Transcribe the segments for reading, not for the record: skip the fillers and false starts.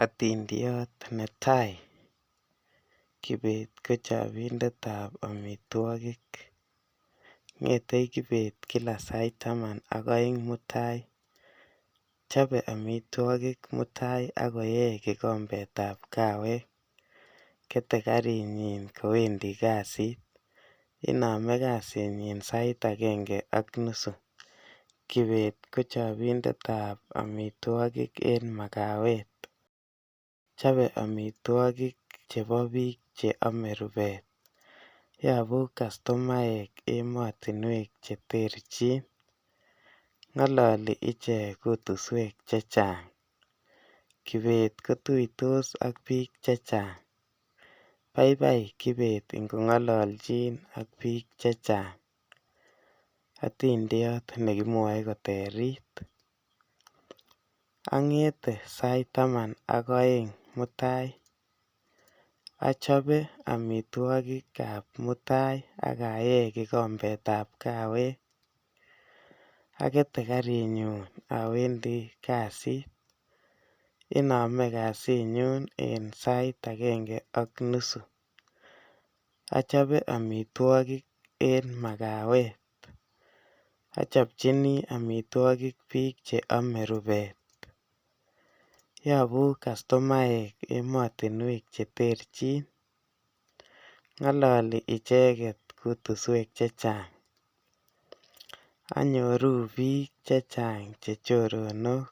Otindiot netai Kibet ko chobindetab amitwogik. Ng'ete kibet kila sait taman ak aeng mutai. Chobe amitwogik mutai ak koee kikombetab kahawek. Kete karinyin kowendi kasit. Inome kasinyin sait agenge ak nusu. Kibet ko chobindetab amitwogik en makawet. Chobe amitwogik chebo biik che ame rubet. Yobu kastomaek emotinwek che terchin. Ng'alali ichek kutuswek chechang. Kibet kotuitos ak biik chechang. Paipai kibet ingong'alalchin ak biik chechang. Otindiot nekimwoe koterit. Ang'ete sait taman ak aeng mutai. Achobe amitwogikab mutai ak ayee kikombetab kahawek. Akete karinyu awendi kasit. Inome kasinyun en sait agenge ak nusu. Achobe amitwogik en makawet. Achopchini amitwogik biik che ame rubet. Yobu kastomaek emotinwek che terchin. Ng'alali icheket kutuswek chechang. Anyoru biik chechang che choronok.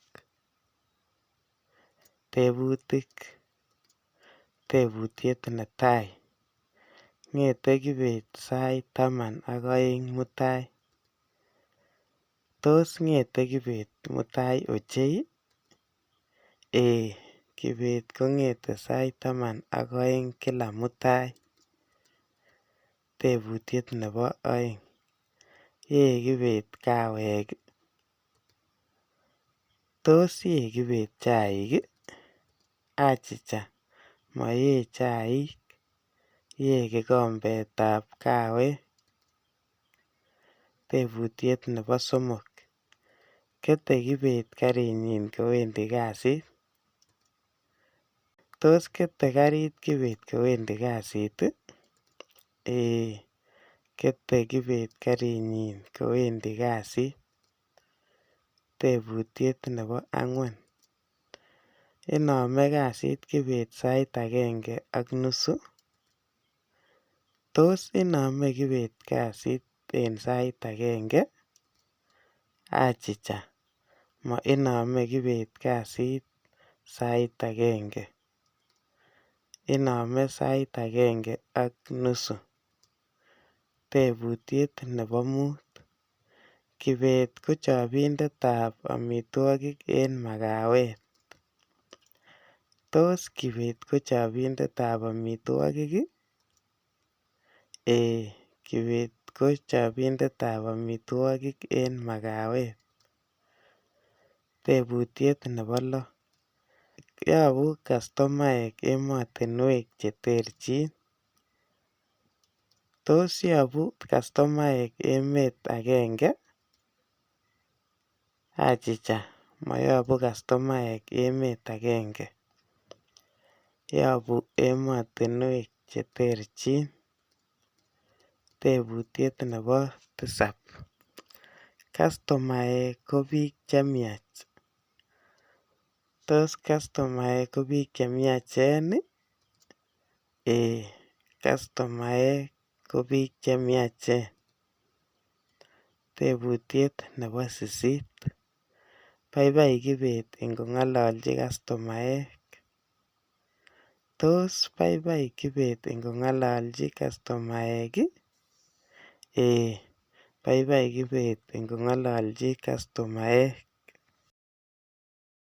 Tebutik, tebutiet netai, ng'ete kibet sait taman ak aeng mutai. Tos ng'ete kibet mutai ochei? Eeh, kibet kong'ete sait taman ak aeng kila mutai. Tebutiet nebo aeng, yee kibet kahawek ii? Tos yee kibet chaik ii? Achicha, mayee chaik, yee kikombetab kahawek. Tebutiet nebo somok, kete kibet karinyin kowendi kasit. Tos kete karit kibet kowendi kasit ii? Eeh, kete kibet karinyin kowendi kasit. Tebutiet nebo angwan, inome kasit kibet sait agenge ak nusu. Tos inome kibet kasit en sait agenge? Achicha, ma inome kibet kasit sait agenge, inome sait agenge ak nusu. Tebutiet nebo muut, kibet ko chobindetab amitwogik en makawet. Tos kibet ko chobindetab amitwogik ii? Eeh, kibet ko chobindetab amitwogik en makawet. Tebutiet nebo loo, yobu kastomaek emotinwek che terchin. Tos yobu kastomaek emet agenge? Achicha, moyobu kastomaek emet agenge, yobu emotinwek che terchin. Tebutiet nebo tisap, kastomaek ko biik chemiach. Tos kastomaek ko biik chemiachen ii? Eeh, kastomaek ko biik chemiachen. Tebutiet nebo sisit, paipai kibet ingong'alalchi kastomaek. Tos paipai kibet ingong'alalchi kastomaek ii? Eeh, paipai kibet ingong'alalchi kastomaek.